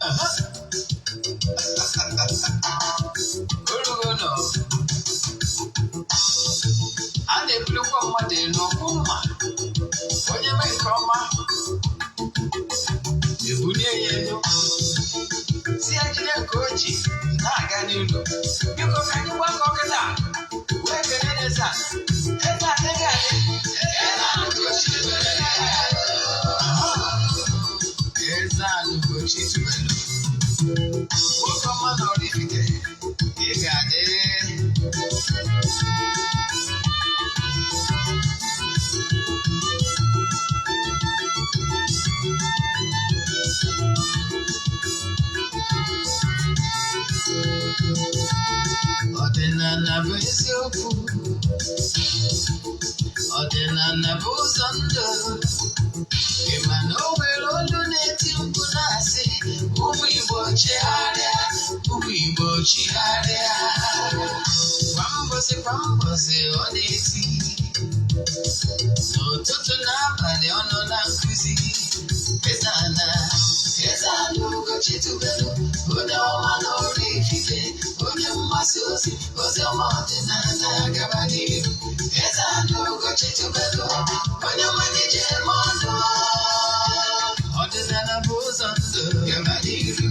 Aha. Orugo nọ. A na-ebulikwa mmadụ elu ọkwụ mma. Onye mee nke ọma, ebulie ya elu. Si ya jide nke o ji na-aga n'ilu. Biko ka anyị gbakọ kịta wee kelee eze a. Eze a adịghị adị. Eze a Ugochi tubelu. Aha. Eze a Ugochi tubelu. Nwoke ọma na Oraifite, ị ga-adị. Ọdịnala bụ eziokwu. Ọdịnala bụ ụzọ ndụ. Ị ma na o nwere olu na-eti mkpu na-asị, ụmụ Igbo chigharịa, ụmụ Igbo chigharịa. Kwa mbọsị kwa mbọsị ọ na-eti. N'ụtụtụ na abalị ọ nọ na nkụzi. Eze ana, eze ana Ugochi tubelu, onye ọma na Oraifite, onye mgbasa ozi, ozi ọma ọdịnala gaba n'ihu. Eze ana Ugochi tubelu, onye ọma na-eje eme ọnụ. Ọdịnala bụ ụzọ ndụ gaba n'ihu.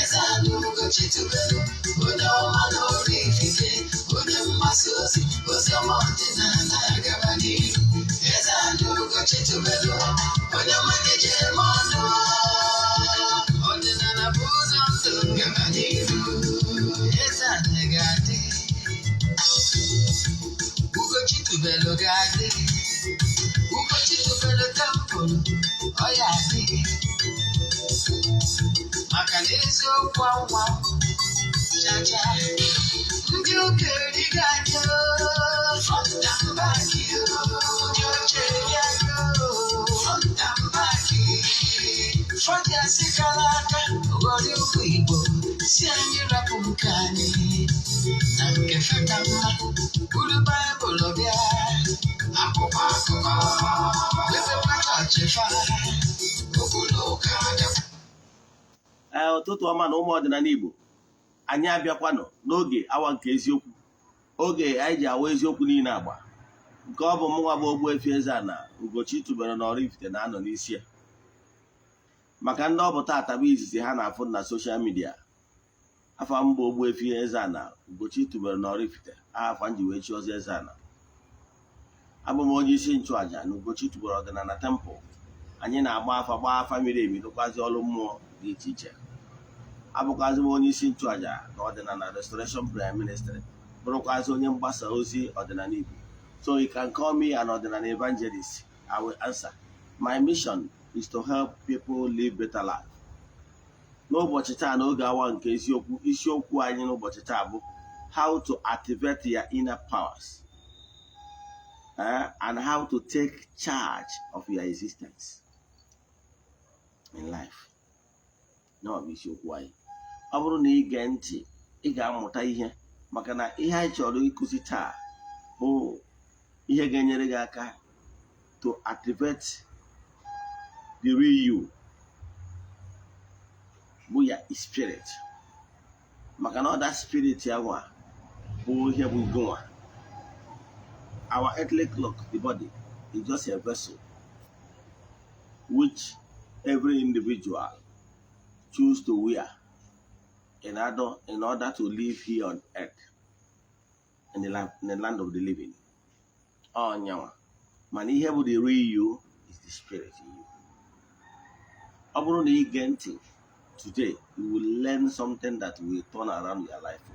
Eze ana Ugochi tubelu, onye ọma na Oraifite, onye mgbasa ozi, ozi ọma ọdịnala gaba n'ihu. Eze ana Ugochi tubelu, onye ọma na-eje eme ọnụ. Ọdịnala bụ ụzọ ndụ gaba n'ihu. Eze ana ga-adị. Ugochi tubelu ga-adị. Ugochi tubelu temple, ọ ya adị. Maka na eziokwu anwa chacha ndị ụka erigo anyị oo, front and back oo, ndị oche eri anyị oo, front and back. Fọdụ asị kara aka ghọrọ ụmụ Igbo si anyị rapụ nke anyị na nke feta mma buru Baịbụl bịa akwụkwọ akụkọ wepekwa chọọchị fa okwu na ụka adakwa. Ee, ụtụtụ ọma na ụmụ ọdịnala Igbo. Anyị abịakwanụ n'oge awa nke eziokwu, oge anyị ji awa eziokwu niile agba nke ọ bụ mụnwa bụ Ogbuefi Eze-Ana Ugochi tubelu na Oraifite na-anọ n'isi ya. Maka ndị ọ bụ taata bụ izizi ha na-afụ na social media, afa mba Ogbuefi Eze-Ana Ugochi tubelu na Oraifite, afa nji wee chi ọzọ Eze-Ana. Abụ m onye isi nchụaja na Ugochi tubelu ọdịnala temple. Anyị na-agba afa, gbaa afa miri emi, rụkwazi ọrụ mmụọ dị iche iche. Abụkwazị m onye isi nchụaja na ọdịnala Restoration Prayer Ministry, bụrụkwazị onye mgbasa ozi ọdịnala Igbo. So you can call me an ọdịnala evangelist, I will answer. My mission is to help people live better life. N'ụbọchị taa, n'oge awa nke eziokwu, isiokwu anyị n'ụbọchị taa bụ how to activate your inner powers and how to take charge of your existence in life. Ya bụ isiokwu anyị. Ọ bụrụ na ị gee ntị, ị ga-amụta ihe, maka na ihe anyị chọrọ ịkụzi taa bụ ihe ga-enyere gị aka to activate the real you, bụ ya spirit, maka na ọ that spirit ya nwa bụ ihe bụ gụnwa. Our earthly clock, the body, is just a vessel which every individual choose to wear in order to live here on earth in the land of the living. Ọnyanwa mana ihe bụ the real you is the spirit in you. Ọ bụrụ na ị gee ntị today, you will learn something that will turn around your life for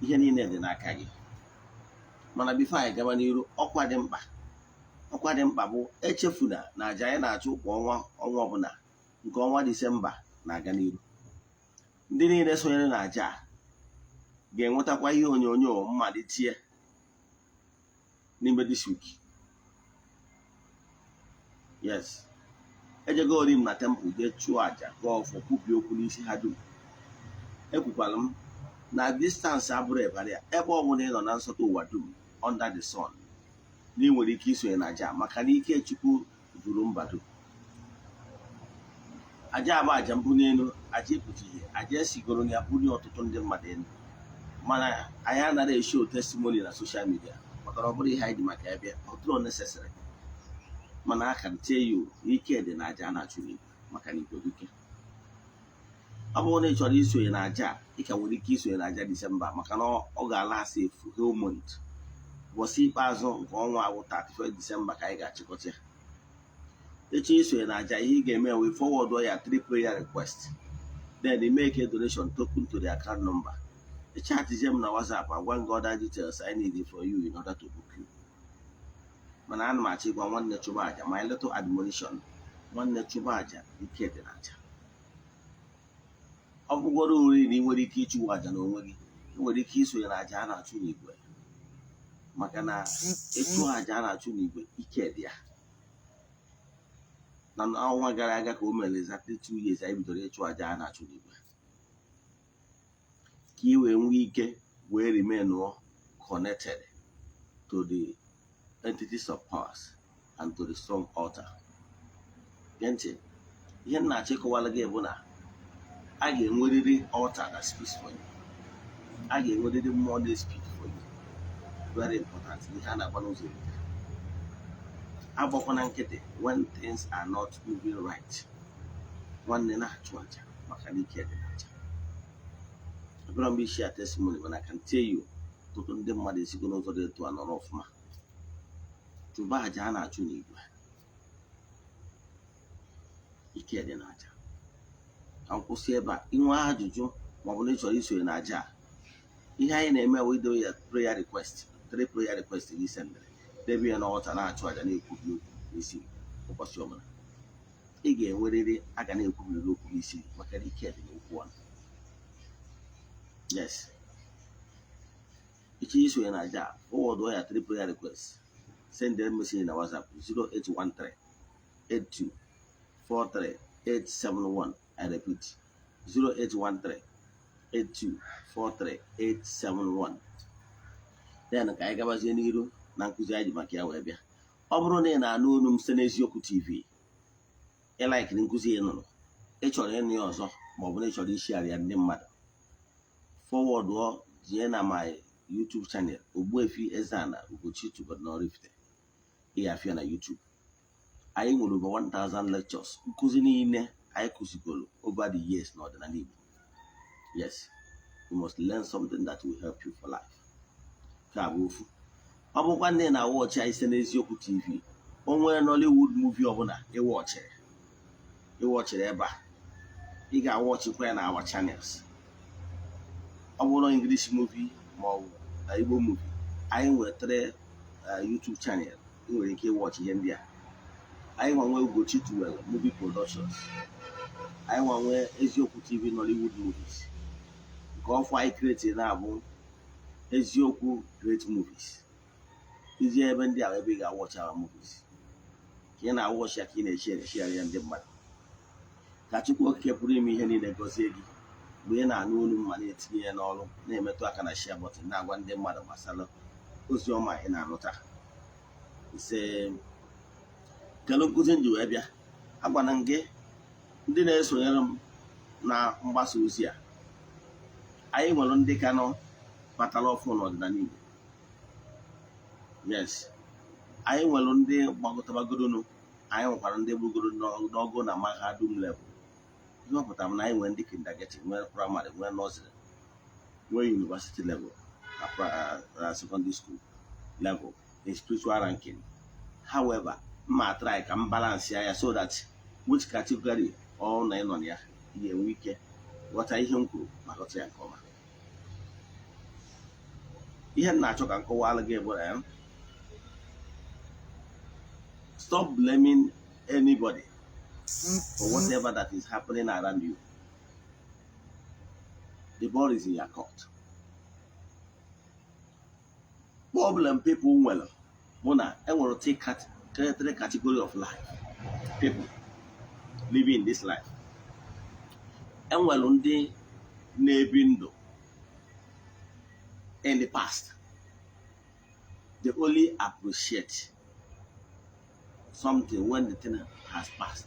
good. Ihe niile dị n'aka gị. Mana before anyị gaba n'iru, ọkwa dị mkpa, ọkwa dị mkpa bụ echefuna na aja anyị na-achụ kwa ọnwa ọnwa ọbụla, nke ọnwa Disemba na-aga n'iru. Ndị niile sonyere na aja a ga-enwetakwa ihe onyonyo mmalite n'ime this week. Yes, ejegori m na temple jee chụọ aja, gọọ ọfọ, kwupie okwu n'isi ha dum. Ekwukwala m Na distance abụrụ barrier. Ebe ọ bụla ị nọ na nsọtụ ụwa dum under the sun, na ị nwere ike isonye na aja, maka na ike Chukwu juru mba dum. Aja bụ aja mbuli elu, aja ịpụta ihe, aja esigoro na ya bulie ọtụtụ ndị mmadụ elu. Mana anyị anaghị eshow testimony na social media, maka na ọ bụrụ ihe anyị ji maka ya bịa, ọ dịrọ necessary. Mana I can tell you, ike dị na aja a na-achụ n'igwe, maka na igwe bụ ike. Ọ bụrụ na ị chọrọ isonye na aja a, ị ka nwere ike isonye na aja Disemba, maka na ọ ga-alasị efu whole month. Ụbọchị ikpeazụ nke ọnwa awụ 31 Disemba ka anyị ga-achịkọta ya. Echi isonye na aja, ihe ị ga-eme wee forward ya three prayer request, then you make a donation token to the account number. Chatzie m na WhatsApp, agwa gị other details I need for you in order to book you. Mana ana m achọ ịgwa nwanne, chụba aja. My little admonition, nwanne, chụba aja, ike dị na aja. Ọ bụgoro uri na ị nwere ike ịchụwa aja n'onwe gị, ị nwere ike isonye na aja a na-achụ n'igwe, maka na ịchụ aja a na-achụ n'igwe, ike dị ya. Na ọnwa gara aga ka o mere exactly 2 years anyị bidoro ịchụ aja a na-achụ n'igwe, ka ị wee nwee ike wee remain connected to the entities of powers and to the strong altar. Gee ntị, ihe m na-achọ ịkọwara gị bụ na a ga-enwerịrị altar that speaks for you, a ga-enwerịrị mmụọ na-speak for you. Very important. Ihe a na-agba n'ụzọ erika. Agbakwana nkịtị when things are not moving right. Nwanne, na-achụ aja, maka na ike dị n'aja. Abịara m isi a testimony, mana I can tell you, ọtụtụ ndị mmadụ esigo n'ụzọ dị etu a nọrọ ọfụma. Chụba aja a na-achụ n'igwe, ike dị n'aja. Ka m kwụsị ebe a. Inwe ajụjụ maọbụ na ị chọrọ isonye na aja a, ihe anyị na-eme bụ idowe ya prayer request, three prayer request gị sendịrị, debe ya n'altar, na-achụ aja, na-ekwubi okwu n'isi ụbọchị ọbụla. Ị ga-enwerịrị, a ga na-ekwubiri okwu n'isi gị, maka na ike dị n'okwu ọnụ. Yes, ịchọ isonye na aja, forward ya three prayer request, send them message na WhatsApp 0813 82 43 871. I repeat, 0813 82 43 871. Then ka anyị gabazie n'iru na nkụzi anyị ji maka ya wee bịa. Ọ bụrụ na ị na-anụ olu m site n'Eziokwu TV, ị likeiri nkụzi ị nụrụ, ị chọrọ ịnụ ya ọzọ, ma ọ bụ na ị chọrọ ishare ya ndị mmadụ, forwardụọ jee na my YouTube channel, Ogbuefi Eze-Ana Ugochi tubelu n'Oraifite. Ị ga-afịa na YouTube anyị nwere over 1000 lectures, nkụzi niile anyị kụzigoro over the years n'ọdịnala Igbo. Yes, you must learn something that will help you for life. Nke a bụ ofu. Ọ bụkwa ndị na-awatchị anyị site n'Eziokwu TV, o nwere Nollywood movie ọbụla ịwatchịrị ebe a, ị ga-awatchịkwa ya na our channels. Ọ bụrụ English movie ma ọ bụ na Igbo movie, anyị nwetara YouTube channel ị nwere ike ịwatchị ihe ndị a. Anyị nwanwe Ugochi Tuwel Movie Productions, anyị nwanwe Eziokwu TV Nollywood movies. Nke ọfụ anyị create na-abụ Eziokwu Great Movies. Iji ebe ndị a ebe ị ga-awatchị our movies, ka ị na-awatchị ya, ka ị na-eshare eshare ya ndị mmadụ. Ka Chukwu Okike pụrụ ime ihe niile gọzie gị mgbe ị na-anụ olu m ma na-etinye ya n'ọrụ, na-emetụ aka na share button, na-agwa ndị mmadụ gbasara ozi ọma ị na-anụta. Ise. Kedu nkụzi m ji wee bịa? Agwana m gị, ndị na-esonyere m na mgbasa ozi a, anyị nwere ndị ka nọ batara ọfụ n'ọdịnala Igbo. Yes, anyị nwere ndị gbagọtabagoronu, anyị nwekwara ndị gbugoro n'ọgụ na mahadum level. Ihe ọ pụtara na anyị nwere ndị kindergarten, nwee primary, nwee nursery, nwee university level na secondary school level in spiritual ranking. However, mma try ka m balance ya so that which category ọ na ịnọ na ya, ị ga-enwe ike ghọta ihe m kwuru ma ghọta ya nke ọma. Ihe m na-achọ ka m kọwara gị bụ stop blaming anybody for whatever that is happening around you. The ball is in your court. Problem people nwere bụ na enwere three category of life, people living in this life. Enwere ndị na-ebi ndụ in the past. They only appreciate something when the thing has passed.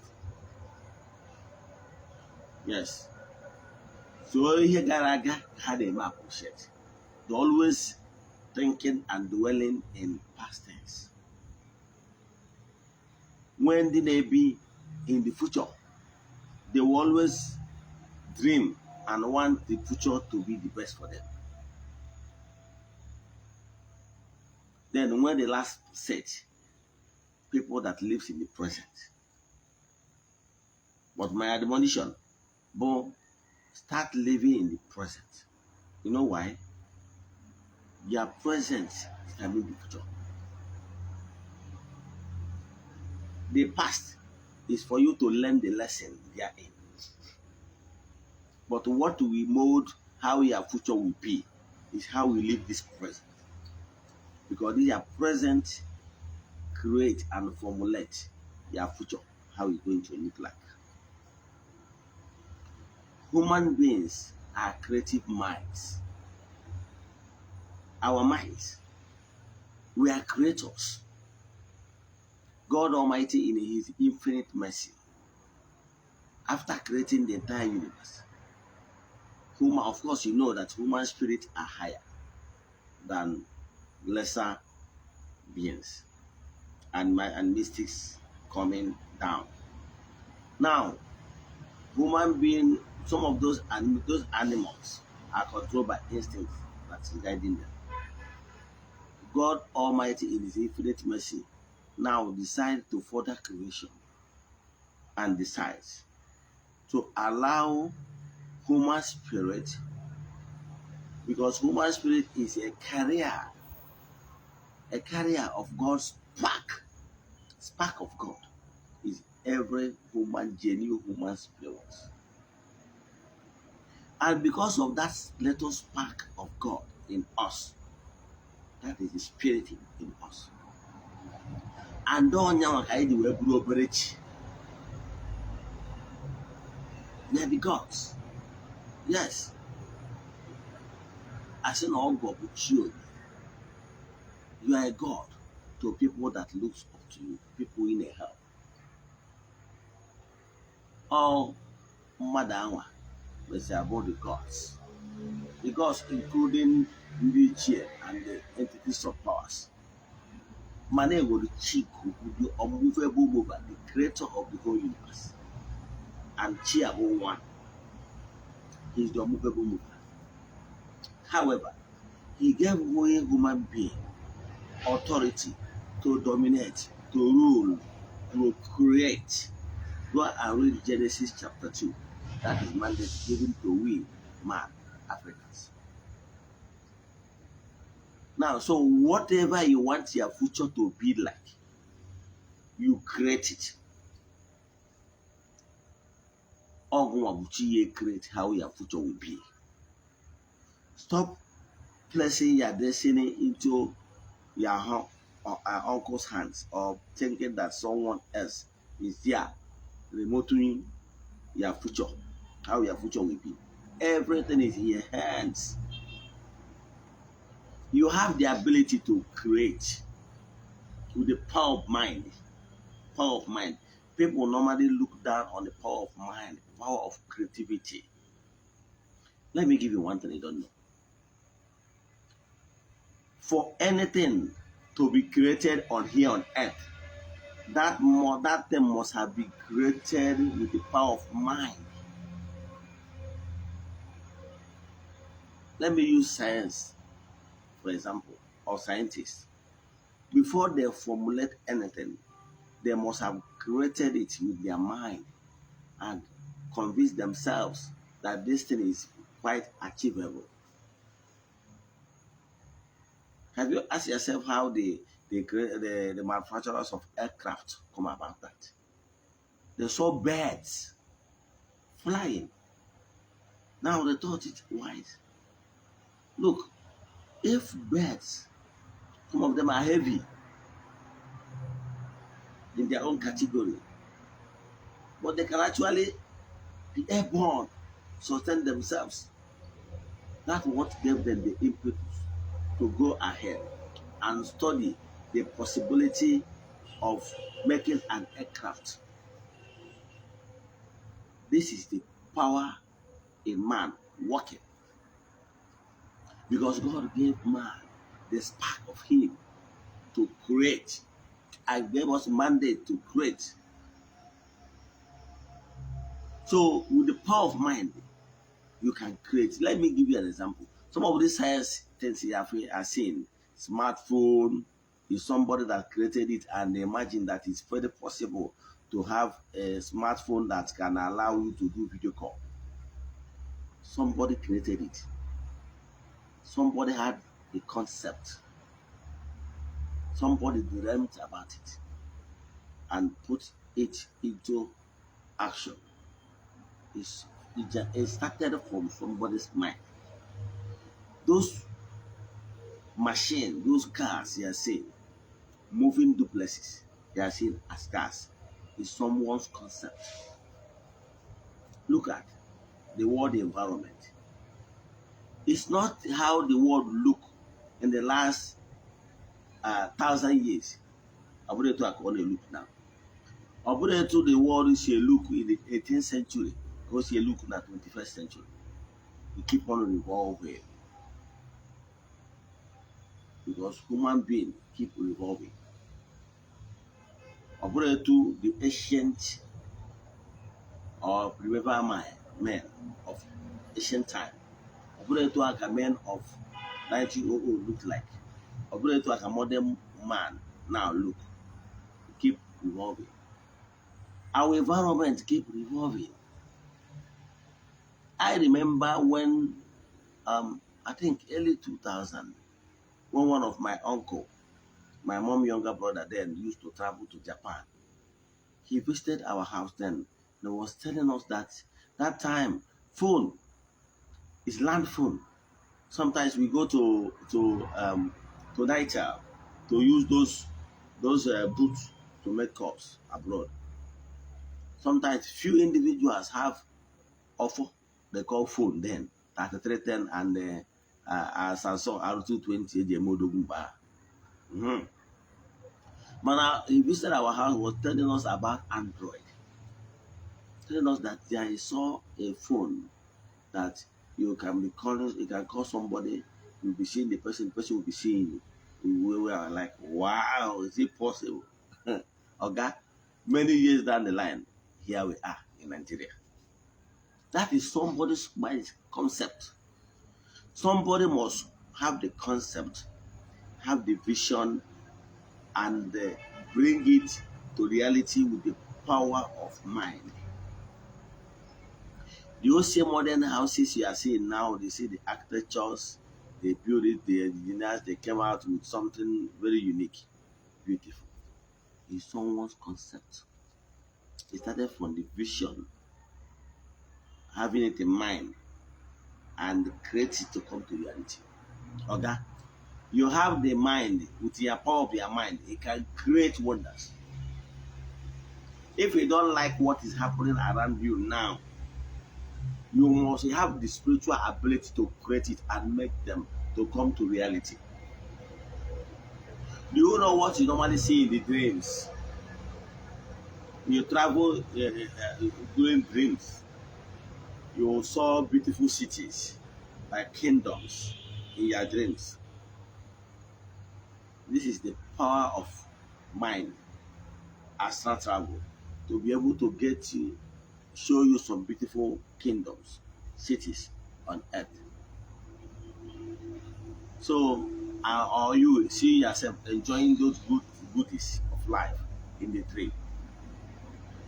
Yes. So ihe gara aga ka ha na-eme appreciate. They always thinking and dwelling in past tense. When they may be in the future, they will always dream and want the future to be the best for them. Then when the last set, people that lives in the present. But my admonition, but start living in the present. You know why? Your present determines the future. The past is for you to learn the lesson therein. But what we mold how your future will be is how we live this present. Because your present create and formulate your future, how it's going to look like. Human beings are creative minds. Our minds, we are creators. God Almighty, in His infinite mercy, after creating the entire universe, human, of course, you know that human spirits are higher than lesser beings and mystics coming down. Now, human being, some of those animals are controlled by instincts that is guiding them. God Almighty, in His infinite mercy, now decides to further creation and decides to allow human spirit, because human spirit is a carrier of God's spark of God is every human, genuine human spirit. And because of that little spark of God in us, that is the spirit in us. And onye ka anyị ji wee bụrụ obere chi. They are the gods. Yes. Asị na ọgọ bụ chi onye. You are a god to people that looks up to you, people in a help. All mmadụ anwa mesịa abụ the gods. The gods including ndị ichie and the entities of powers. Mana enwere chi bụ the unmovable mover, the creator of the whole universe. And chi abụ one. He is the unmovable mover. However, he gave one human being authority to dominate, to rule, to create. Go and read Genesis chapter 2. That is mandate given to we, man, Africans. Now, so whatever you want your future to be like, you create it. Ọgwụ bụ chi ya create how your future will be. Stop placing your destiny into your uncle's hands or thinking that someone else is there remoting your future, how your future will be. Everything is in your hands. You have the ability to create with the power of mind. Power of mind. People normally look down on the power of mind, power of creativity. Let me give you one thing you don't know. For anything to be created on here on earth, that thing must have been created with the power of mind. Let me use science, for example, or scientists. Before they formulate anything, they must have created it with their mind and convince themselves that this thing is quite achievable. Have you asked yourself how the manufacturers of aircraft come about that? They saw birds flying. Now they thought it wise. Look, if birds, some of them are heavy in their own category, but they can actually be airborne, sustain themselves. That's what gave them the impetus To go ahead and study the possibility of making an aircraft. This is the power in man working. Because God gave man the spark of him to create and gave us mandate to create. So with the power of mind, you can create. Let me give you an example. Some of these science things you have are seen, smartphone is somebody that created it and imagine that it's very possible to have a smartphone that can allow you to do video call. Somebody created it. Somebody had the concept. Somebody dreamt about it and put it into action. It started from somebody's mind. Those machines, those cars you are seeing, moving duplexes, you are seeing as cars, is someone's concept. Look at the world environment. It's not how the world look in the last 1,000 years. Ọ bụrụ etu a ka ọ na-look now. Ọ bụrụ etu the world si look in the 18th century ka o si look na 21st century. We keep on revolving because human being keep revolving. Ọ bụrụ etu the ancient or primeval men of ancient time, ọ bụrụ etu a ka men of 1900 look like, ọ bụrụ etu a ka modern man now look. Keep revolving. Our environment keep revolving. I remember when I think early 2000, when one of my uncle, my mom younger brother then, used to travel to Japan. He visited our house then and was telling us that that time phone is land phone. Sometimes we go to Niger to use those booths to make calls abroad. Sometimes few individuals have offer they call phone then 3310 and Samsung R220 eji eme odogwu mgbe ahụ. Mana he visited our house, was telling us about Android, telling us that there he saw a phone that you can be calling, you can call somebody, you'll be seeing the person will be seeing you. We were like, "Wow, is it possible?" Okay, many years down the line, here we are in Nigeria. That is somebody's mind concept. Somebody must have the concept, have the vision, and bring it to reality with the power of mind. The OC modern houses you are seeing now, they see the architectures, they build it, the engineers, they came out with something very unique, beautiful. It's someone's concept. It started from the vision, having it in mind, and create it to come to reality. Okay? You have the mind, with your power of your mind, it can create wonders. If you don't like what is happening around you now, you must have the spiritual ability to create it and make them to come to reality. Do you know what you normally see in the dreams? You travel during dreams, you saw beautiful cities like kingdoms in your dreams. This is the power of mind, astral travel, to be able to get you, show you some beautiful kingdoms, cities on earth. So, or you see yourself enjoying those good goodies of life in the dream.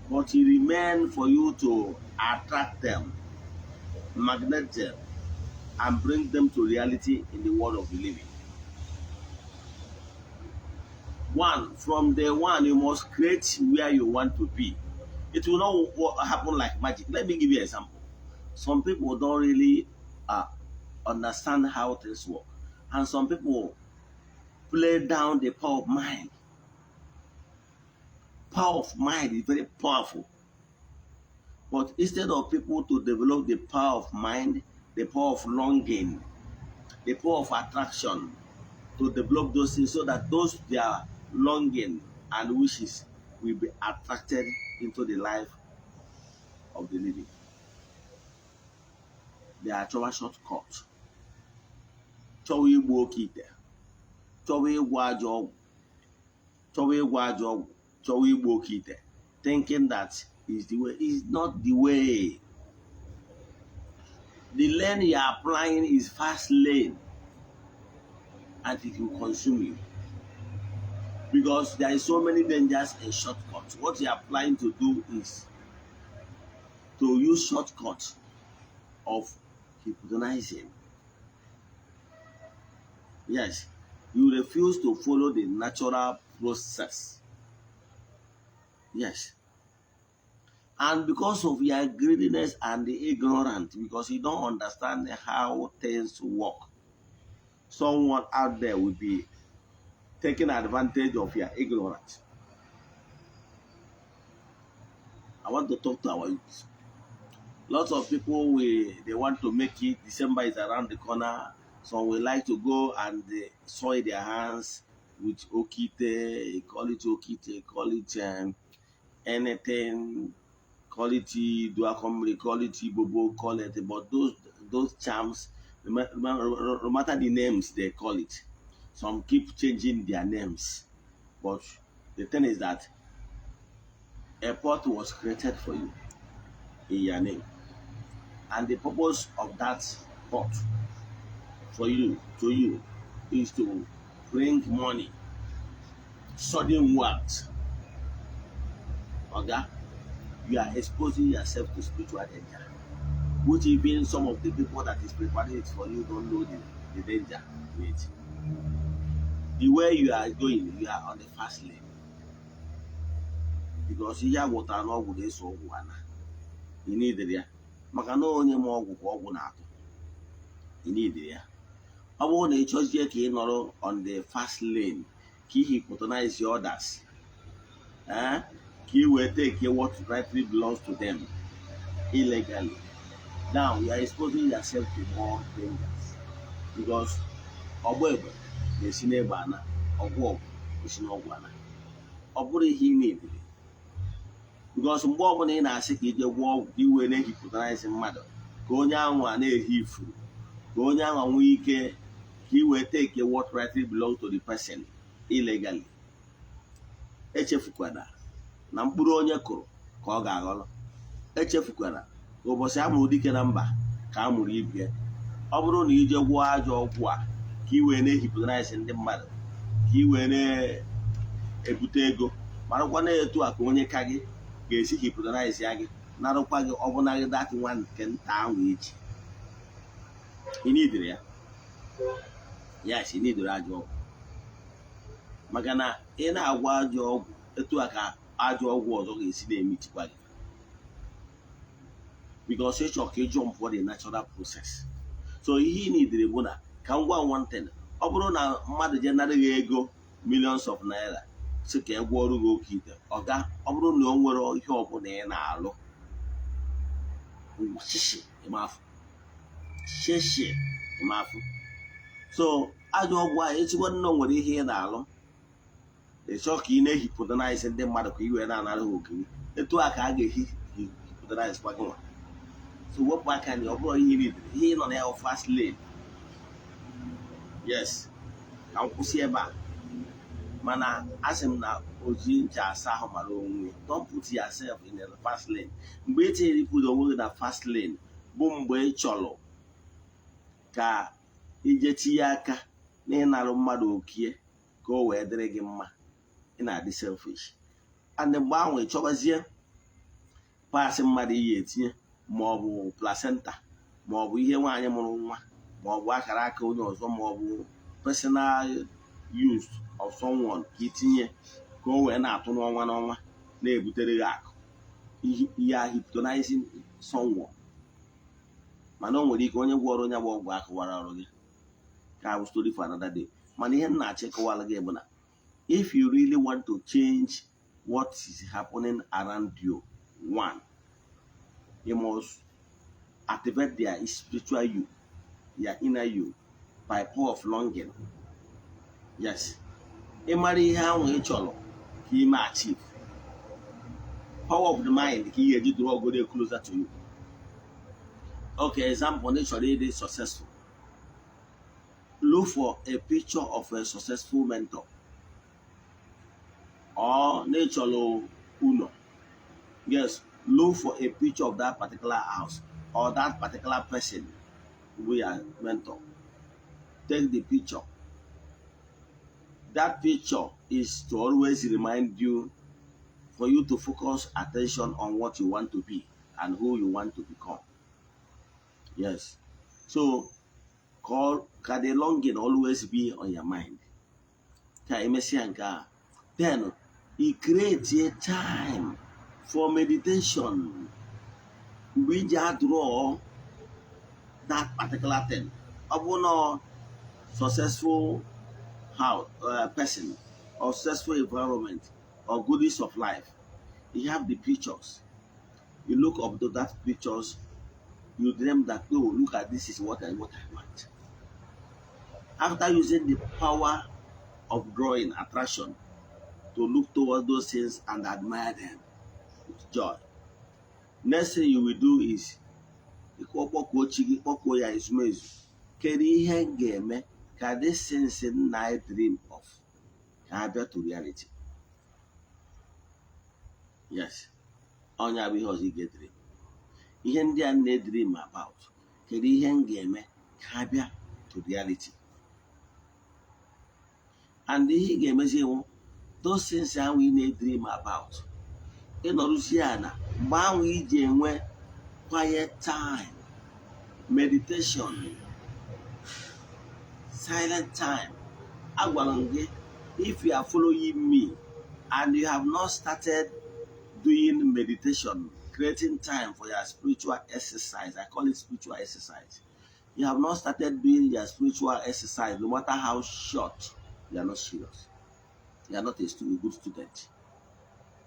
But it remains for you to attract them, magnet them, and bring them to reality in the world of the living. One, from day one, you must create where you want to be. It will not happen like magic. Let me give you an example. Some people don't really understand how things work, and some people play down the power of mind. Power of mind is very powerful. But instead of people to develop the power of mind, the power of longing, the power of attraction, to develop those things so that those their longing and wishes will be attracted into the life of the living. They are chọwa shortcut, chọwa igbu oke ite, chọwa ịgwọ ajọ ọgwụ, chọwa ịgwọ ajọ ọgwụ, chọwa igbu oke ite, thinking that is the way. Is not the way. The lane you are applying is fast lane, and it will consume you because there is so many dangers in shortcuts. What you are applying to do is to use shortcut of hypnotizing. Yes, you refuse to follow the natural process. Yes. And because of your greediness and the ignorance, because you don't understand how things work, someone out there will be taking advantage of your ignorance. I want to talk to our youth. Lots of people will they want to make it. December is around the corner. Some will like to go and soil their hands with okite, call it okite, call it anything, call it duakomri, call it bobo, call it. But those charms, no matter the names they call it, some keep changing their names. But the thing is that a pot was created for you in your name, and the purpose of that pot for you to you is to bring money, sudden wealth. Oga, you are exposing yourself to spiritual danger, which even some of the people that is preparing it for you don't know the danger in it. The way you are going, you are on the fast lane. Because ihe agwụtara n'ọgwụ na-eso ọgwụ ana ị nidiri ya maka na onye ma ọgwụ ka ọgwụ na-atụ ị nidiri ya. Ọ bụrụ na ị chọzie ka ị nọrọ on the fast lane, ka ị hypnotize others, ka ị wee take what rightly belongs to them illegally, now you are exposing yourself to more dangers, because ọgba egbe na-esi n'egbe ana, ọgwụ ọgwụ esi n'ọgwụ ana. Ọ bụrụ ihe ị na-ediri, because mgbe ọbụla ị na-asị ka ije gwọọ ọgwụ ka ị wee na-ehypnotize mmadụ, ka onye ahụ a na-ehi ifuru, ka onye ahụ nwee ike ka ị wee take what rightly belong to the person illegally, echefukwana na mkpụrụ onye kụrụ ka ọ ga-aghọrọ. Echefukwana na ụbọchị a mụrụ dike na mba ka a mụrụ ibie. Ọ bụrụ na ije gwọọ ajọ ọgwụ a ka ị wee na-ehypnotize ndị mmadụ, ka ị wee na-ebute ego, marakwa na etu a ka onye ka gị ga-esi hypnotize ya gị, narụkwa gị ọbụna gị that nwa nke nta ahụ echi. Ị nidiri ya. Yes, ị nidiri ajọ ọgwụ, maka na ị na-agwọ ajọ ọgwụ etu a ka ajọ ọgwụ ọzọ ga-esi na-emitikwa gị, because ịchọ ka ị jump for the natural process. So ihe ị nidiri bụ na ka m gwa one thing: ọ bụrụ na mmadụ je nara gị ego millions of naira si ka ị gwọọrụ gị oke ite, ọga, ọ bụrụ na o nwere ihe ọbụla ị na-alụ, shishi ịmafụ, shishi ịmafụ. So ajọ ọgwụ a echikwa nna o nwere ihe ị na-alụ, ị chọọ ka ị na-ehypnotize ndị mmadụ ka ị wee na-anara ha oke gị, etu a ka a ga-ehi hypnotize kwa gị nwa. So wepụ aka na ọ bụrụ ihe ị nidiri, ihe ị nọ na ya bụ fast lane. Yes, ka m kwụsị ebe a, mana asị m na oji ncha asa ahụ mara onwe ya. Don't put yourself in the fast lane. Mgbe ị tinyere put onwe gị na fast lane bụ mgbe ị chọrọ ka ije tinye aka n'ịnarụ mmadụ okie ka o wee dịrị gị mma. Ị na-adị selfish, and mgbe ahụ ị chọbazie paasị mmadụ iyi etinye, ma ọ bụ placenta, ma ọ bụ ihe nwaanyị mụrụ nwa, ma ọ bụ akara aka onye ọzọ, ma ọ bụ personal use of someone, ka itinye ka o wee na-atụ n'ọnwa n'ọnwa na-ebutere gị akụ. Ihe a hypnotizing someone, mana o nwere ike onye gwọrọ onye bụ ọgwụ akụwara ọrụ gị ka bụ story for another day. Mana ihe m na-achọ ịkọwara gị bụ na if you really want to change what is happening around you, one, you must activate their spiritual you, your inner you, by power of longing. Yes, ịmara ihe ahụ ị chọrọ ka ime achieve, power of the mind ka ị ga-eji draw go closer to you. Okay, example, na ị chọrọ ịdị successful, look for a picture of a successful mentor, or na ị chọrọ ụlọ, yes, look for a picture of that particular house or that particular person who your mentor. Take the picture. That picture is to always remind you, for you to focus attention on what you want to be and who you want to become. Yes, so call ka the longing always be on your mind. Ka emesịa nke a, then you create a time for meditation mgbe iji draw that particular thing. Ọ bụ na successful how person or successful environment or goodies of life, you have the pictures, you look up to that pictures, you dream that, "Oh, look at this, is what I want." After using the power of drawing attraction to look towards those things and admire them with joy, next thing you will do is ịkpọkpọkuo chi gị, kpọkuo ya ezumezu, kedu ihe m ga-eme ka this things I dream of ka ha bịa to reality? Yes, ọnya bụ ihe ọzọ ị ga-edream. Ihe ndị a na-edream about, kedu ihe m ga-eme ka ha bịa to reality? And ihe ị ga-emezi iwu those things ahụ ị na-edream about, ịnọrụzie ana mgbe ahụ iji enwe quiet time, meditation, silent time. Agwara m gị, if you are following me and you have not started doing meditation, creating time for your spiritual exercise, I call it spiritual exercise, you have not started doing your spiritual exercise, no matter how short, you are not serious, you are not a good student.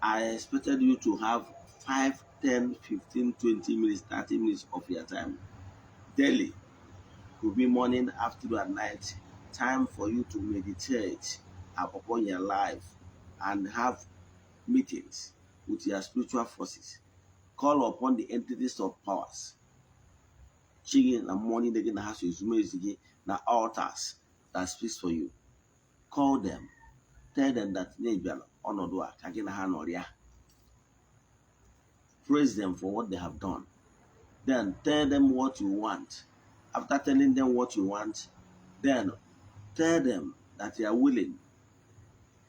I expected you to have 5, 10, 15, 20 minutes, 30 minutes of your time daily. Could be morning, afternoon, and night. Time for you to meditate upon your life and have meetings with your spiritual forces. Call upon the entities of powers. Chi gị na mmụọ niile gị na ha so ezumezu gị na altars that speaks for you. Call them. Tell them that na ị bịara ọnọdụ a ka gị na ha nọrịa. Praise them for what they have done. Then tell them what you want. After telling them what you want, then tell them that you are willing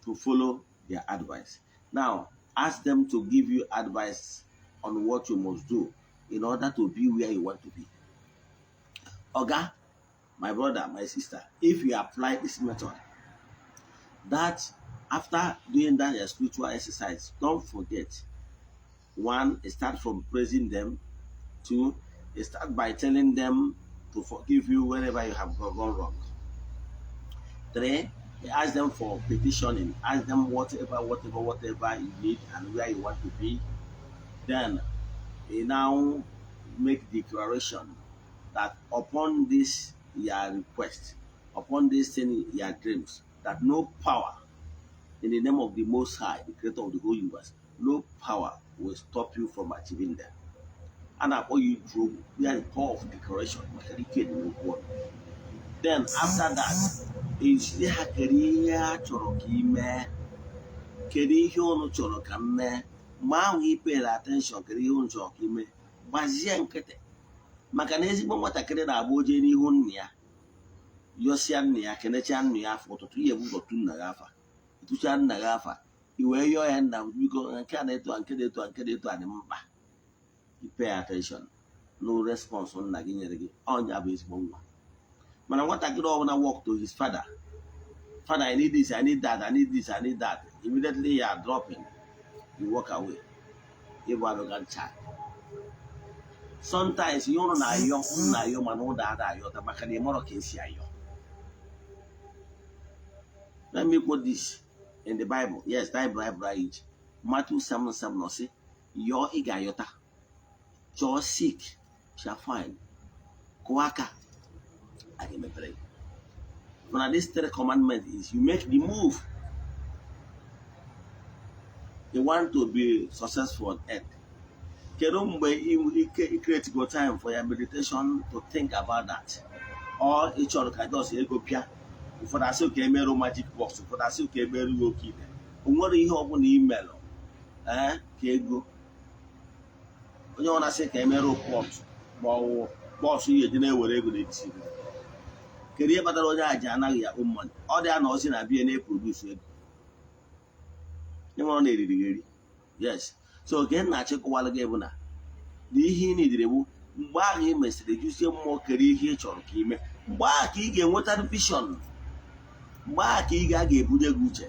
to follow their advice. Now, ask them to give you advice on what you must do in order to be where you want to be. Oga, my brother, my sister, if you apply this method, that after doing that your spiritual exercise, don't forget: one, start from praising them; two, start by telling them to forgive you wherever you have gone wrong; three, ask them for petitioning, ask them whatever, whatever, whatever you need and where you want to be. Then you now make declaration that upon this your request, upon this thing your dreams, that no power in the name of the Most High, the creator of the whole universe, no power will stop you from achieving them. A na-akpọ ya iju ogwu ya, the power of declaration, maka ike dị n'okwu ọnụ. Then after that, ejide ha, kedu ihe ha chọrọ ka ị mee? Kedu ihe unu chọrọ ka m mee? Mgbe ahụ ị payere attention, kedu ihe unu chọrọ ka ị mee? Gbazie nkịtị, maka na ezigbo nwatakịrị na-agba oje n'ihu nna ya, yọsịa nna ya, kenechaa nna ya afọ ụtụtụ ihe bụ ụzọ tu nna gị afa, tụchaa nna gị afa, i wee yọọ ya, "Nna m, biko, nke a na-eto a, nke na-eto a, nke na-eto a dị mkpa." You pay attention no response nna gị nyere gị, ọnya bụ ezigbo nwa. Mana nwatakịrị ọbụla walk to his father, "Father, I need this, I need that, I need this, I need that," immediately you are dropping, you walk away, ịbụ arrogant child. Sometimes ihe ụnụ na-ayọ, ụnụ na-ayọ, mana ụda ada ayọta, maka na ịmarọ ka esi ayọ. Let me quote this in the Bible. Yes, that Bible anyị ji Matthew 7:7, ọ sị, "Yọọ, ị ga-ayọta; chọọ, seek, shall find; kụọ aka, a ga-emepere gị." Mana this three commandment is you make the move. You want to be successful on earth, kedu mgbe ike create go time for your meditation to think about that? Or ị chọrọ ka just ego pịa? Ụfọdụ asị ka emerụ magic box, ụfọdụ asị ka emerụ gị oke ite. O nwere ihe ọbụla imelụ, ee, ka ego onye ọ na-asị ka emerụ pot ma ọ wụ bọọsụ ihe eji na-ewere ego n'etiti. Kedu ihe kpatara onye a ji anaghị ya own money? Ọ dị ya na ọsị na bie na-eproduce ego ịnwe ọ na-eriri gị eri. Yes, so ka m na-achịkọwalụ gị bụ na ihe ị nidere bụ mgbe ahụ ị mesịrị jụzie mmụọ kere ihe ị chọrọ ka ime, mgbe ahụ ka ị ga-enweta vision, mgbe ahụ ka ị ga-ebunye gị uche,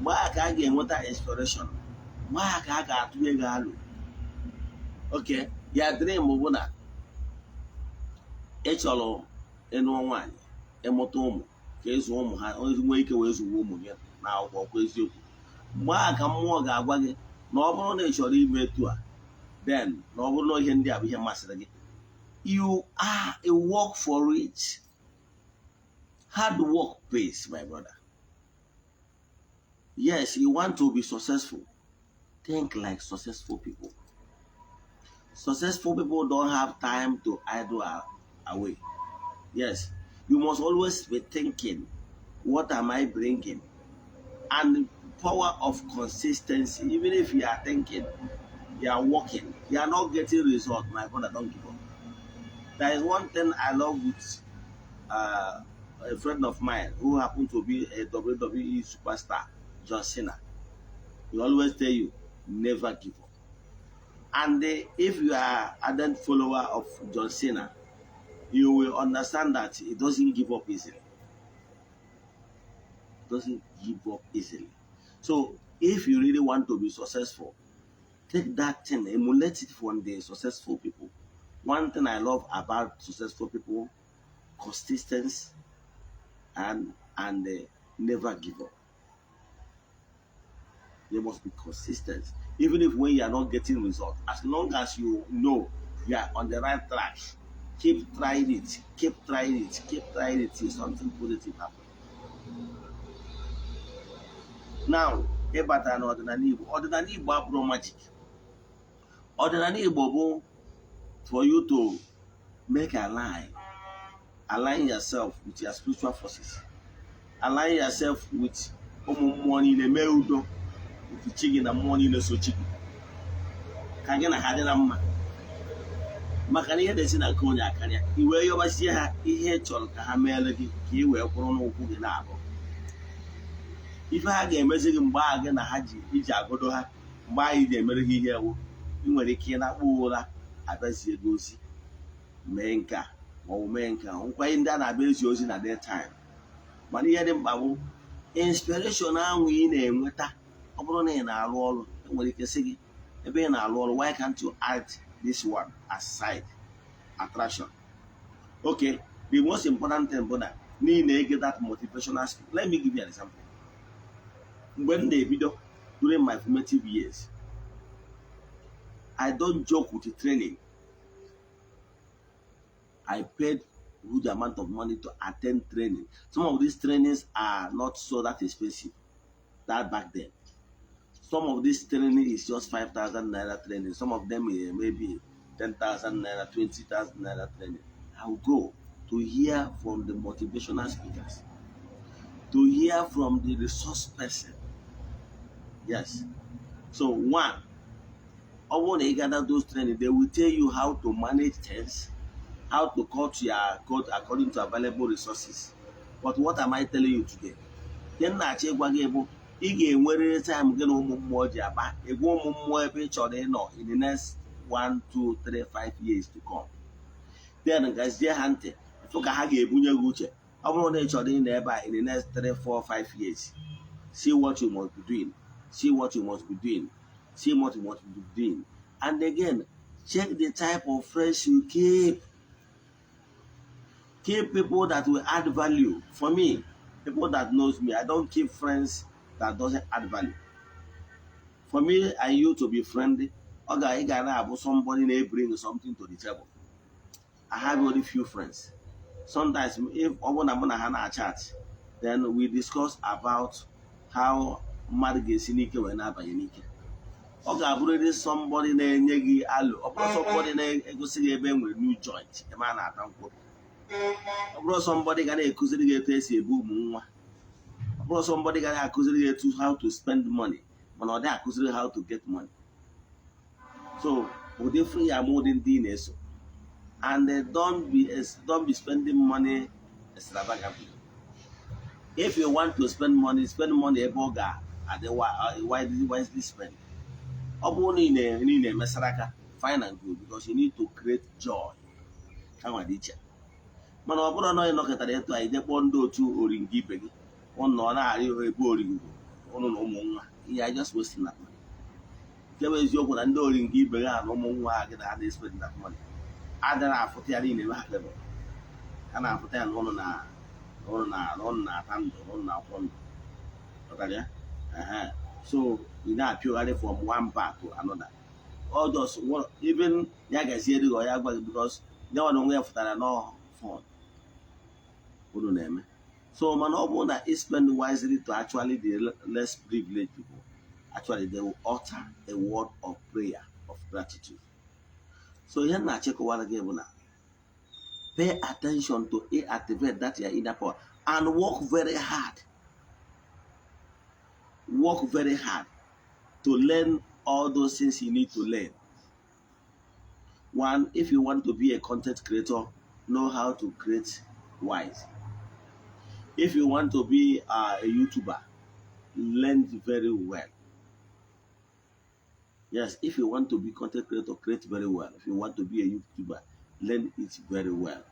mgbe ahụ ka a ga-enweta inspiration, mgbe ahụ ka a ga-atụnye gị alụ. Oke ya dream bụ na ị chọrọ ịnụ nwaanyị, ịmụta ụmụ, ka ịzụ ụmụ ha nwee ike wee zụwa ụmụ gị na akwụkwọ kwa eziokwu. Mgbe ahụ ka mmụọ ga-agwa gị na ọ bụrụ na ị chọrọ ime etu a, then na ọ bụrụ na ihe ndị a bụ ihe masịrị gị, you are a work for it. Hard work pays, my brother. Yes, you want to be successful, think like successful people. Successful people don't have time to idle away. Yes, you must always be thinking, what am I bringing? And the power of consistency. Even if you are thinking, you are working, you are not getting result, my brother, don't give up. There is one thing I love with a friend of mine who happened to be a WWE superstar, John Cena. He always tell you, never give up. And if you are ardent follower of John Cena, you will understand that he doesn't give up easily. Doesn't give up easily. So if you really want to be successful, take that thing, emulate it from the successful people. One thing I love about successful people, consistency and never give up. They must be consistent. Even if when you are not getting results, as long as you know you are on the right track, keep trying it, keep trying it, keep trying it till something positive happens. Now, ịbata n'ọdịnala Igbo, ọdịnala Igbo abụrụ magic. Ọdịnala Igbo bụ for you to make align yourself with your spiritual forces, align yourself with ụmụ mmụọ niile, mee udo with chi gị na mmụọ niile so chi gị, ka gị na ha dị na mma, maka na ihe na-esi na nke onye akarịa. I wee yọbasie ha ihe ị chọrọ ka ha meere gị, ka ị wee kwụrụ n'ụkwụ gị na-abụ ife ha ga-emezi gị. Mgbe ahụ gị na ha ji iji agodo ha, mgbe ahụ iji emere ha ihe ewu, ị nwere ike ịnakpụ ụra, abịazie gị ozi, mee nke a maọbụ mee nke a. Nkwenye ndị a na-abịa ezi ozi na day time. Mana ihe dị mkpa bụ inspiration ahụ ị na-enweta. Ọ bụrụ na ị na-arụ ọrụ, enwere ike sị gị ebe ị na-arụ ọrụ, why can't you add this one as side attraction? Okay, the most important thing bụ na n'ihi na-ege that motivational speak. Let me give you an example. Mgbe m na-ebido, during my formative years, I don't joke with the training. I paid huge amount of money to attend training. Some of these trainings are not so that expensive that back then. Some of this training is just 5,000 naira training. Some of them is maybe 10,000 naira, 20,000 naira training. I'll go to hear from the motivational speakers, to hear from the resource person. Yes. So one, ọ bụrụ na ị gather those training, they will tell you how to manage things, how to cut your coat according to available resources. But what am I telling you today? Ihe m na-achọ ịgwa gị bụ ị ga-enwerịrị time gị na ụmụ mmụọ ji akpa ịgwa ụmụ mmụọ ebe ị chọrọ ịnọ in the next 1, 2, 3, 5 years to come. Then gazie ha ntị fụ ka ha ga-ebunye gị uche. Ọ bụrụ na ị chọrọ ịnọ ebe a in the next 3, 4, 5 years, see what you must be doing, see what you must be doing, see what you must be doing. And again, check the type of friends you keep. Keep people that will add value. For me, people that knows me, I don't keep friends that doesn't add value. For me and you to be friendly, ọ ga ị ga na-abụ somebody na-bring something to the table. I have only few friends. Sometimes if ọ bụrụ na mụ na ha na-achat, Then we discuss about how mmadụ ga-esi n'ike wee na-abanye n'ike. Ọ ga-abụrịrị somebody na-enye gị alụ, ọ bụrụ somebody na-egosi gị ebe e nwere new joint ebe a na-ata nkwụ, ọ bụrụ somebody ga na-ekụziri gị etu esi ebu ụmụ nwa, ọ bụrụ somebody ga na-akụziri gị etu how to spend money, mana ọ dịghị akụziri how to get money. So ụdị free ama ụdị ndị ị na-eso, and don't be spending money extravagantly. If you want to spend money, spend money ebe ọ ga-adị wisely spend. Ọ bụrụ na ị na-emesara aka, fine and good, because you need to create joy kama dị iche. Mana ọ bụrụ na ị nọkọtara etu a, ije kpọọ ndị otu oringo ibe gị, ụnụ ọ na-arị ebe oringo ụnụ na ụmụ nwa ihe, I just wasting that money. Nke bụ eziokwu na ndị oringo ibe gị na ụmụ nwa gị na ha na-spend that money adịghị afụta ya niile ebe ha febụ ha na-afụta ya na ụnụ na ụnụ na-ata ndụ na ụnụ na-akwọ ndụ. Ghọtara ya? Ehe. So ị na-apịogharị from one bar to another, all just even ya gaziere gị ọ ya gwa gị, because ya nwa na onwe ya fụtara nọ fun unu na-eme. So mana ọ bụrụ na ị spend wisely to actually the less privileged people, actually they will utter a word of prayer of gratitude. So ihe m na-achịkọwara gị bụ na pay attention to activate that your inner power and work very hard, work very hard to learn all those things you need to learn. One, if you want to be a content creator, know how to create wise. If you want to be a YouTuber, learn very well. Yes, if you want to be content creator, create very well. If you want to be a YouTuber, learn it very well.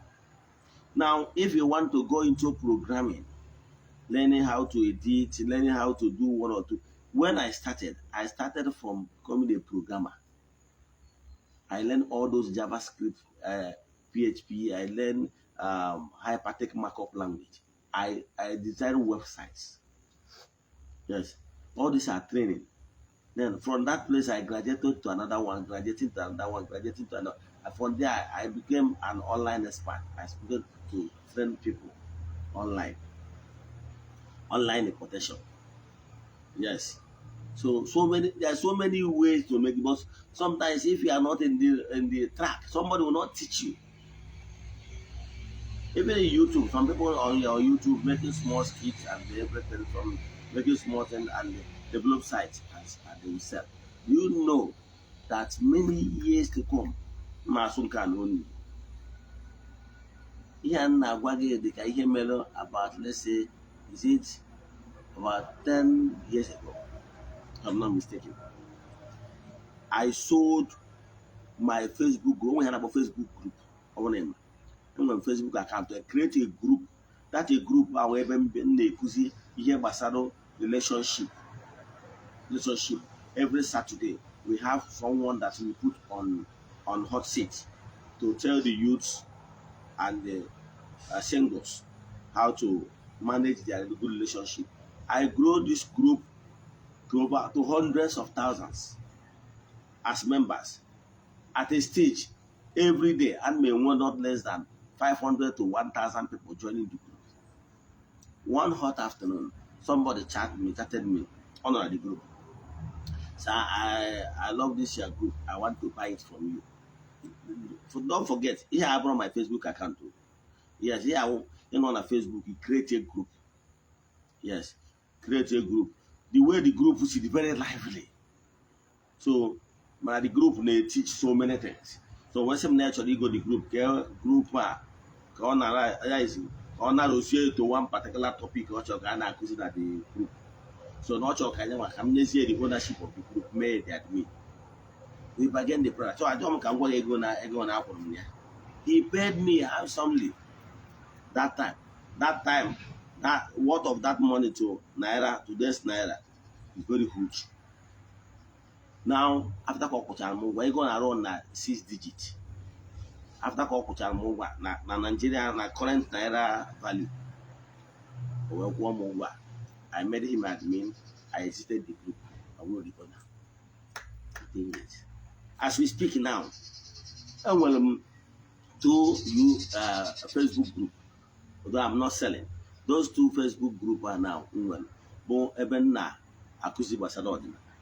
Now, if you want to go into programming, learning how to edit, learning how to do one or two. When I started from becoming a programmer. I learned all those JavaScript, PHP. I learned hypertext markup language. I design websites. Yes, all these are training. Then from that place, I graduated to another one, graduating to another one, graduating to another. And from there, I became an online expert. I began to train people online, online importation. Yes. So many there are so many ways to make it, but sometimes if you are not in the track, somebody will not teach you. Even in YouTube, some people on your YouTube making small skits and everything, from making small things and they develop sites and they will sell. You know that many years to come, ma asụ nke a na onu ihe a m na-agwa gị dị ka ihe mere about, let's say, is it about 10 years ago, if I'm not mistaken. I sold my Facebook group. Onwe ya na-akpọ Facebook group. Ọ bụrụ na ị ma, enwere m Facebook account. I create a group, that a group ahụ ebe m na-ekuzi ihe gbasara relationship. Every Saturday we have someone that we put on hot seat to tell the youths and the singles how to manage their good relationship. I grow this group to over to hundreds of thousands as members. At a stage, every day, and may want not less than 500 to 1,000 people joining the group. One hot afternoon, somebody chatted me on the group. So I love this your group. I want to buy it from you. So don't forget, here I brought my Facebook account too. Yes, here I on Facebook, you create a group. Yes, create a group. The way the group is very lively. So, mana the group na-teach so many things. So when some naturally go the group, ka group a ka ọ nara ya isi ka ọ nara osie to one particular topic ọ chọrọ ka a na-akụzi na the group. So na ọ chọrọ ka anyị nwa ka m nyezie the ownership of the group, mee the admin. We bargain the product. So achọrọ m ka m gwa gị ego na akwụrụ m ya. He paid me handsomely that time. That time, that worth of that money to naira, today's naira, is very huge. Now, after ka ọ kwụchara m ụgwọ, ego na-arụ na six digit. After ka ọ kwụchara m ụgwọ na Nigeria na current naira value, o wee kwụọ m ụgwọ a. I made him admin. I exited the group. I will the owner. 10 years. As we speak now, enwere m two you Facebook group, although I'm not selling. Those two Facebook group are now nwere bụ ebe m na-akụzi gbasara ọdịnala.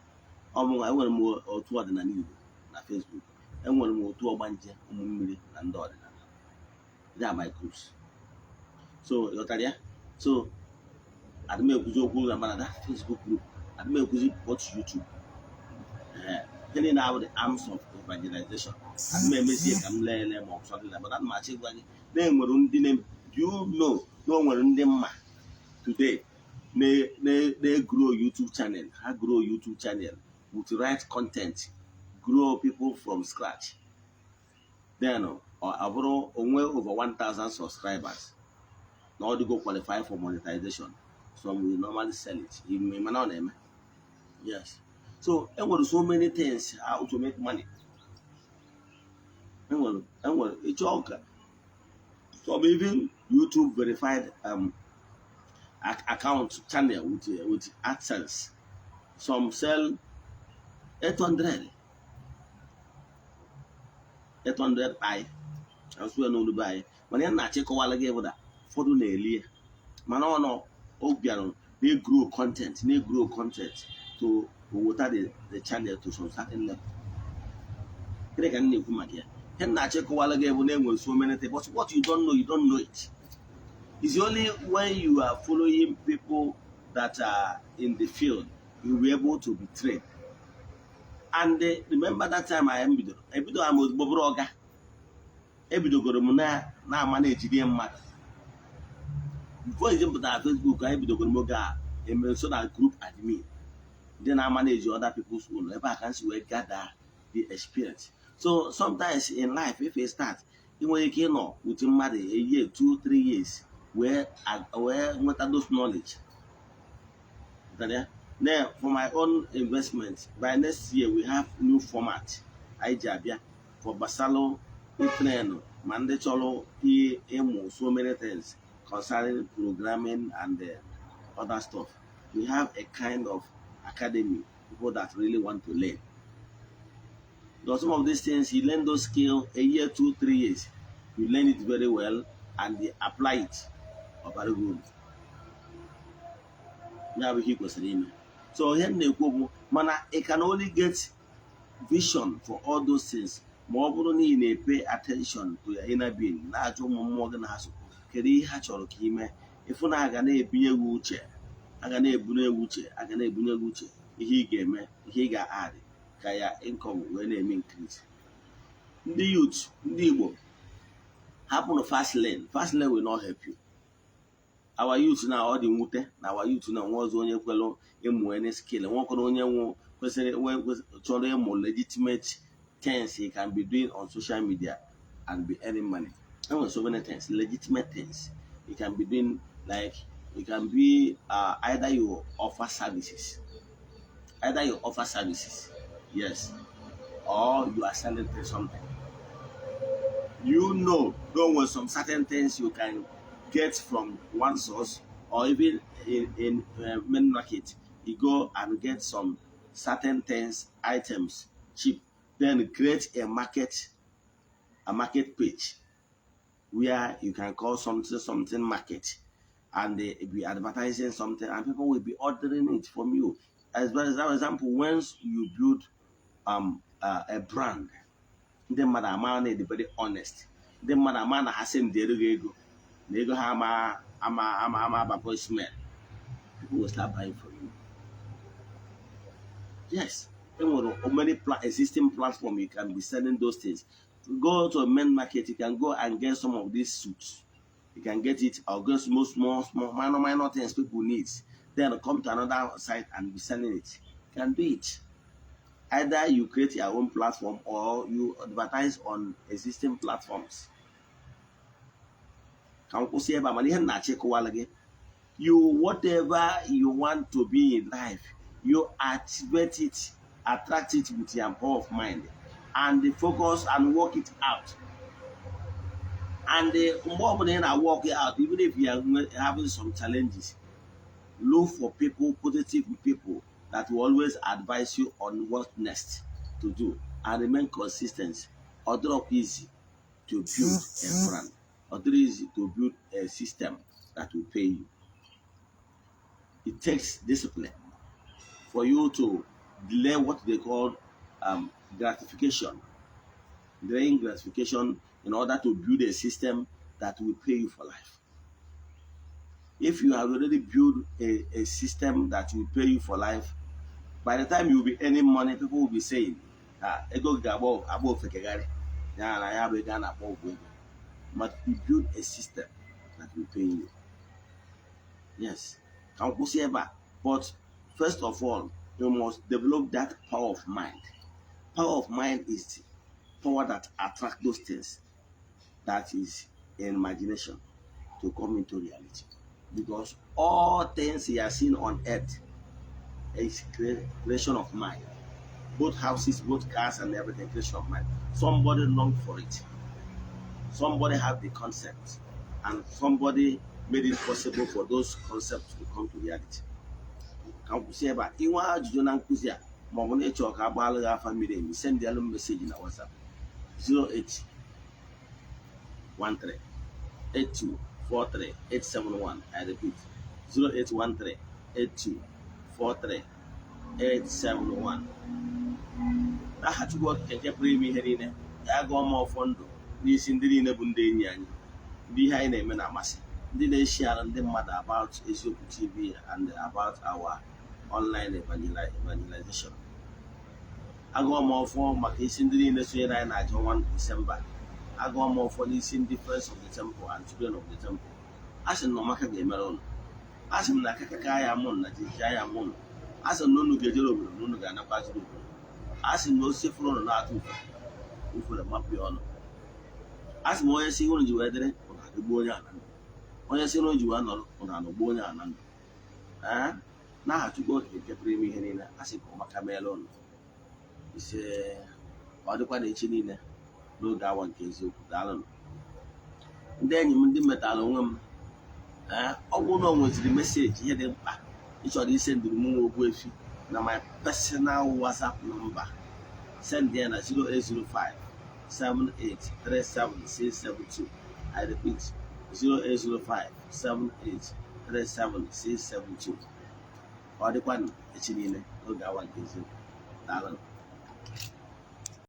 Ọmụnwa, enwere m otu ọdịnala Igbo na Facebook, enwere m otu ọgbanje ụmụ mmiri na ndị ọdịnala. They are my groups. So ịghọtara ya? So adị m ekwuzi okwu na mana that Facebook group, adị m ekwuzi but YouTube. Ee, gịnị na-abụ the arms of evangelization? Adị m emezie ka m lee ele ma ọ bụ something like, but ana m achọ ịgwa gị na enwere ndị na, do you know na o nwere ndị mma today na-grow YouTube channel ha, grow YouTube channel with the right content, grow people from scratch, then ọ bụrụ onwe over 1000 subscribers na ọ dịgo qualify for monetization? Some will normally sell it. Mana ọ na-eme, yes. So enwere so many things how to make money. Enwere ịchọ ụka, some even YouTube verified account channel with AdSense, some sell 800 800 i asụ ya n'olu be anyị. Mana ya na-achịkọwala gị bụ na ụfọdụ na-eli ya, mana ọ nọ o bịara na-grow content, na-grow content to weta the channel to some certain level. Gịnị ka m na-ekwu maka ya? Ihe m na-achịkọwala gị bụ na enwere so many things, but what you don't know, you don't know it. It's only when you are following people that are in the field you will be able to be trained. And remember that time I bidoro, ebidoro m ozugbo bụrụ ọga. Ebidogoro m na na-ama na-ejide mmadụ before iji pụtara Facebook. Anyị bidogoro m oge a emere so na group admin ndị na-ama na-eji other people's own. Ebe a ka m si wee gather the experience. So sometimes in life, if you start, ị nwere ike ịnọ with mmadụ a year, 2, 3 years wee nweta those knowledge. Ghọtara ya? Now, for my own investment, by next year we have new format anyị ji abịa for gbasalụ i-train ma ndị chọrọ ịmụ so many things concerning programming and other stuff. We have a kind of academy, people that really want to learn. Because some of these things, you learn those skills a year, 2, 3 years, you learn it very well and you apply it. Ọ bara gị uru. Ya bụ ihe ị kwesịrị ime. So ihe m na-ekwu bụ, mana ị can only get vision for all those things ma ọ bụrụ na ị na-pay attention to your inner being, na-ajụ ụmụ mmụọ gị na ha so kedu ihe ha chọrọ ka ime. Ịfụ na aga na-ebinye gị uche, aga na-ebunye gị uche, aga na-ebunye gị uche ihe ị ga-eme, ihe ị ga-add ka ya income wee na-eme increase. Ndị youth, ndị Igbo, hapụnụ fast lane. Fast lane will not help you. Our youth na ọ dị mwute na our youth na nwa ọzọ onye kwere ịmụ any skill, nwekwara onye nwe kwesịrị chọrọ ịmụ legitimate things he can be doing on social media and be earning money. There so many things, legitimate things you can be doing, like you can be either you offer services, either you offer services, yes, or you are selling something. There were some certain things you can get from one source, or even in main market, you go and get some certain things, items cheap, then create a market page where you can call something something market and they be advertising something and people will be ordering it from you. As well as for example, once you build a brand, ndị mmadụ ama na ịdị very honest, ndị mmadụ ama na ha send gị ego na ego ha ama ama ama ama aba voicemail, people will start buying from you. Yes, enwere many existing platform you can be selling those things. Go to a main market, you can go and get some of these suits, you can get it, or get small small small minor minor things people need, then come to another site and be selling it. You can do it. Either you create your own platform or you advertise on existing platforms. Ka m kwụsị ebe a, mana ihe m na-achọ ịkọwala gị, you, whatever you want to be in life, you activate it, attract it with your power of mind and the focus and work it out. And mgbe ọbụla ị na-work it out, even if you are having some challenges, look for people, positive people that will always advise you on what next to do, and remain consistent. Ọ dịrọkwa easy to build a brand. Ọ dịrọ easy to build a system. that will pay you. It takes discipline for you to delay what they call gratification, delaying gratification in order to build a system that will pay you for life. If you have already built a system that will pay you for life, by the time you will be earning money, people will be saying, "Ah, ego gị ga-agba agba ofekegharị." Ya na ya bụ ego a na-akpọ ọgwụ ego. But you build a system that will pay you. Yes, ka m kwụsị ebe a. But first of all, you must develop that power of mind. Power of mind is the power that attract those things that is in imagination to come into reality. Because all things you are seeing on earth is creation of mind. Both houses, both cars, and everything, creation of mind. Somebody longed for it. Somebody had the concept, and somebody made it possible for those concepts to come to reality. Ka m kwụsị ebe a. Inwe ajụjụ na nkụzi a, ma ọ bụ na ịchọ ka agbaala gị afa miri emi, send alụ message na WhatsApp 08 13 82 43 871. I repeat, 0813 82 43 871. N'aha Chukwu Okike nke pụrụ ime ihe niile, ya gụọ m ọfọ ndụ n'isi ndị niile bụ ndị enyi anyị, ndị ihe anyị na-eme na-amasị, ndị na-eshiara ndị mmadụ about Eziokwu TV and about our online evangelization. Agụọ m ọfọ maka isi ndị niile sonyere anyị na aja ọnwa Disemba. Agụọ m ọfọ n'isi ndị Friends of the Temple and Children of the Temple. A sị m na ọmaka ga-emere ụnụ. A sị m na akakaka ya mụ na jiji ya mụ. A sị m na unu ga-ejere obodo na unu ga-anakwaziri obodo. A sị m na osisi fụrụ ụnụ na-atụ ufe ufere mapụ ya ọnụ. A sị m onye si unu ji wee dịrị ụnụ adịgbuo onye ala ndụ, onye si unu ji wee nọrọ ụnụ anọgbuo onye ala ndụ. Ee, n'aha Chukwu Okike nke pụrụ ime ihe niile, a sị ka ọmaka meela ụnụ. Ise. Ọ dịkwa na echi niile n'oge awa nke eziokwu. Daalụnụ, ndị enyi m, ndị metara onwe m. Ee, ọ bụrụ na o nweziri message, ihe dị mkpa ị chọrọ isendịrị m nwa Ogbuefi na my personal WhatsApp number, send ya na 0805 7837672. I repeat, 0805 7837672. Ọ dịkwa echi niile n'oge awa nke eziokwu. Daalụnụ.